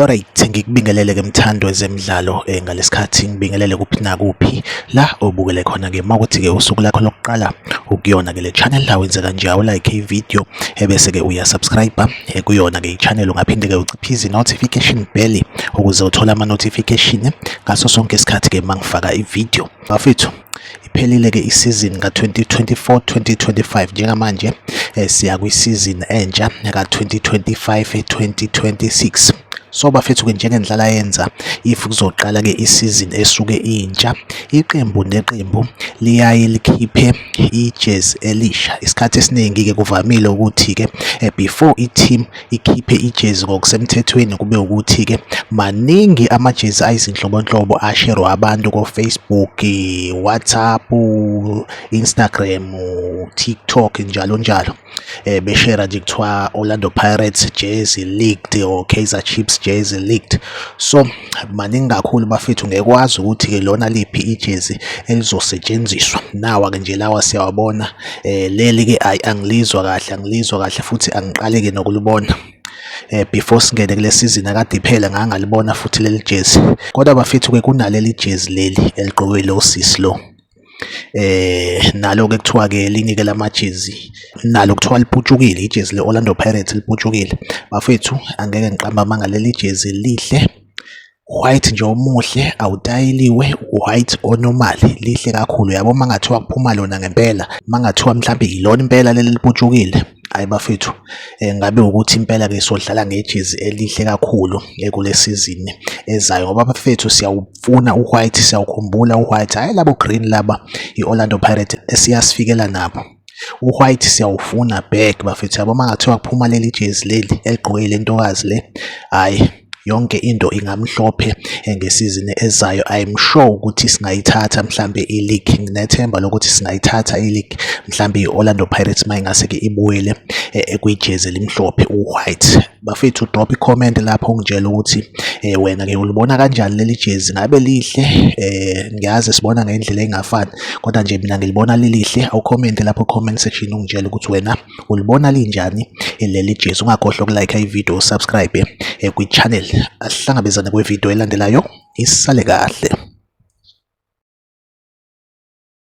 Alright, ngikubingelele ke mthando wezemidlalo ngalesikhathi ngibingelele kuphi nakuphi la obukele khona ke makuthi ke usuku lakho lokuqala ukuyona ke le channel la wenze kanje awu like i-video ebese ke uya subscribe kuyona ke i-channel ungaphinde ke uciphize notification bell ukuze uthole ama notification ngaso sonke isikhathi ke mangifaka i-video. Bafethu, iphelile ke isizini ka-2024 2025. Njengamanje siya kwisizini entsha ka-2025 2026. So bafethu ke, njengendlala yenza, if kuzoqala ke isizini esuke intsha, iqembu neqembu liyaye likhiphe ijezi elisha. Isikhathi esiningi ke kuvamile ukuthi ke before i-team ikhiphe ijezi ngokusemthethweni, kube ukuthi ke maningi amajezi ayizinhlobonhlobo asherwa abantu ko-Facebook, WhatsApp, Instagram, TikTok, njalo njalo, beshera nje kuthiwa Orlando Pirates jersey leaked or Kaizer Chiefs jersey leaked. So maningi kakhulu bafethu, ngekwazi ukuthi ke lona liphi ijezi elizosetshenziswa. Nawa ke nje lawa siyawabona. Leli ke ayi, angilizwa kahle, angilizwa kahle futhi angiqale ke nokulibona. Before singene kule season akade iphela ngangalibona futhi leli jezi. Kodwa bafethu ke, kunaleli jezi leli eligqokwe lo sisi lo, nalo ke kuthiwa ke elinye ke lamajezi nalo kuthiwa liputshukile, ijezi le-Orlando Pirates liputshukile. Bafethu, angeke ngiqamba amanga, leli jezi lihle, white nje omuhle, awutayiliwe, white o-normal, lihle kakhulu yabo. Mangathiwa kuphuma lona ngempela, mangathiwa mhlambe ilona impela leli liputshukile, hayi bafethu, ngabe ukuthi impela ke sodlala ngejezi elihle kakhulu kule season ezayo, ngoba bafethu siyawufuna u-white, siyawukhumbula u-white, hhayi labo green laba i-Orlando Pirates esiyasifikela nabo. U-white siyawufuna back bafethu yabo. Mangathiwa kuphuma leli jezi leli eligqoke le ntokazi le, hhayi, yonke into ingamhlophe ngesizini ezayo. I'm sure ukuthi singayithatha mhlambe i-league, nginethemba lokuthi singayithatha i-league mhlambe i-Orlando Pirates mayingase-ke ibuyele kwijezi elimhlophe, u-white. Bafethu, drop i-comment lapho ungitshela ukuthi wena-ke ulibona kanjani leli jezi, ngabe lihle? Ngiyazi sibona ngendlela engafani, kodwa nje mina ngilibona lilihle. Awucomment lapho comment section ungitshele ukuthi wena ulibona linjani leli jezi. Ungakhohlwa ukulike i-video, usubscribe kwi-channel. Asihlangabezane kwividiyo elandelayo, isale kahle.